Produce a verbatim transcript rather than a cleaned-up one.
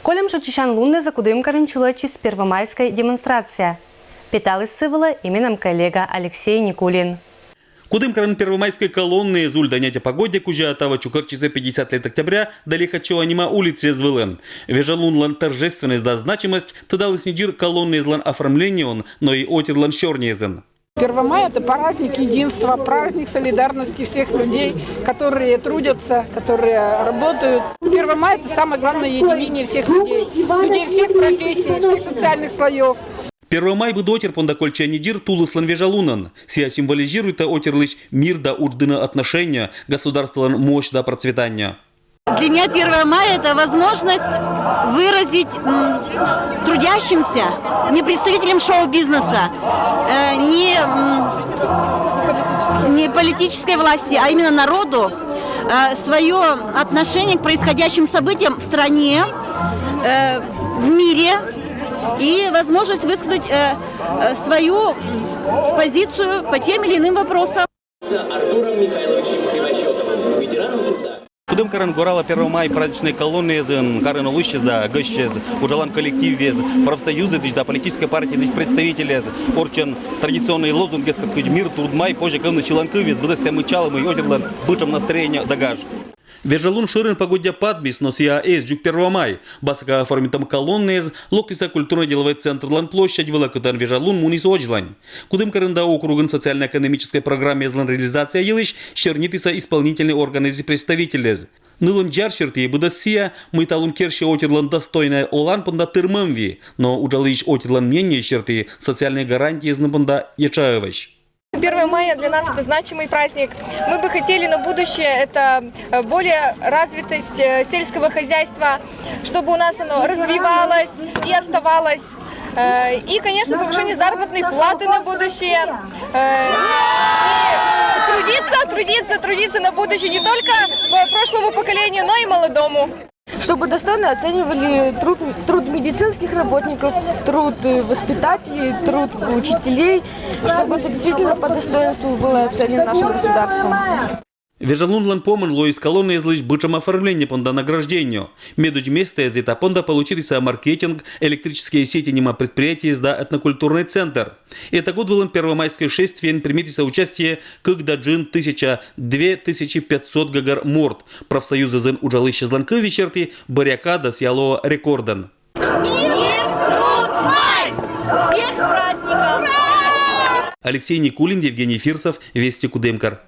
Кольӧм шыв сисян луннас Кудымкарын чулӧдчис первомайскӧй демонстрация. Петаліс сы вылӧ и менам коллега Алексей Никулин. Кудымкарын первомайскӧй колоннаяс Ульда нетя погодья кузя таво чукӧртчисӧ пятьдесят лет октября да Лихачёва нима улицаяс вылын. Вежалунлӧн торжественность да значимость тыдалісны не дыр колоннаяслӧн оформлениеӧн, но и отирлӧн сёрниязын. Первомай — это праздник единства, праздник солидарности всех людей, которые трудятся, которые работают. Первомай — это самое главное единение всех людей, людей всех профессий, всех социальных слоев. Первомай быд отир понда кольччӧ не дыр тулыслӧн вежалунӧн. Сійӧ символизируйтӧ отирлысь мир да удждыны отношения, государстволӧн мощь да процветание. Для меня первое мая — это возможность выразить, м, трудящимся, не представителям шоу-бизнеса, э, не, м, не политической власти, а именно народу, э, свое отношение к происходящим событиям в стране, э, в мире и возможность высказать, э, э, свою позицию по тем или иным вопросам. С Артуром Михайловичем Кривощёковым, ветераном труда. Кудымкарын горала первомай праздничнӧй колоннаясӧн карын олысьяс да гӧсьтъяс, уджалан коллективъяс, профсоюзъясысь да политическӧй партияясысь представительяс. Орччӧн традиционнӧй лозунгъяс кӧть кыдз «Мир, труд, май» позьӧ кӧвны сьыланкывъяс. Быдӧн сійӧ мый чалӧ, мый отирлӧн бытшӧм настроение да гаж. Вежалун шӧрын погодья падмис, но сійӧ эз дзук первомай. Баска оформитӧм колоннаяс локтісӧ культурно-деловӧй центрлӧн площадь вылӧ, кытӧн вежалун муніс водзлань. Кудымкарын да округын социально-экономическӧй программаяслӧн реализация йылысь сёрнитісӧ исполнительнӧй органъясысь представительяс. Нылӧн дзар серти быдӧс сійӧ, мый талун керсьӧ отирлӧн достойнӧй олан понда тырмымӧм ви, но уджалысь отирлӧн мнение серти социальнӧй гарантияяслӧн понда ечаӧсь. Первое мая для нас — это значимый праздник. Мы бы хотели на будущее — это, э, более развитость, э, сельского хозяйства, чтобы у нас оно развивалось и оставалось. Э, и, конечно, повышение заработной платы на будущее. Э, и трудиться, трудиться, трудиться на будущее не только, э, прошлому поколению, но и молодому. Чтобы достойно оценивали труд, труд медицинских работников, труд, э, воспитателей, труд учителей, чтобы это действительно по достоинству было оценено нашим государством. Вежалунлӧн помын лоис колоннаяслысь бытшӧм оформление понда награждение. Медводз местаяс та понда получитісӧ «Маркетинг», «Электрические сети» нима предприятиеяс да этнокультурнӧй центр. Эта год вылын первомайскӧй шествиеын примитісӧ участие кык да джын тысяча, две тысячи пятьсот гӧгӧр морт. Профсоюзъясын уджалысьяслӧн кыв серти, бӧръя кадас сійӧ лоӧ рекордӧн. Мир, труд, май! Всех с праздником! Алексей Никулин, Евгений Фирсов, «Вести Кудымкар».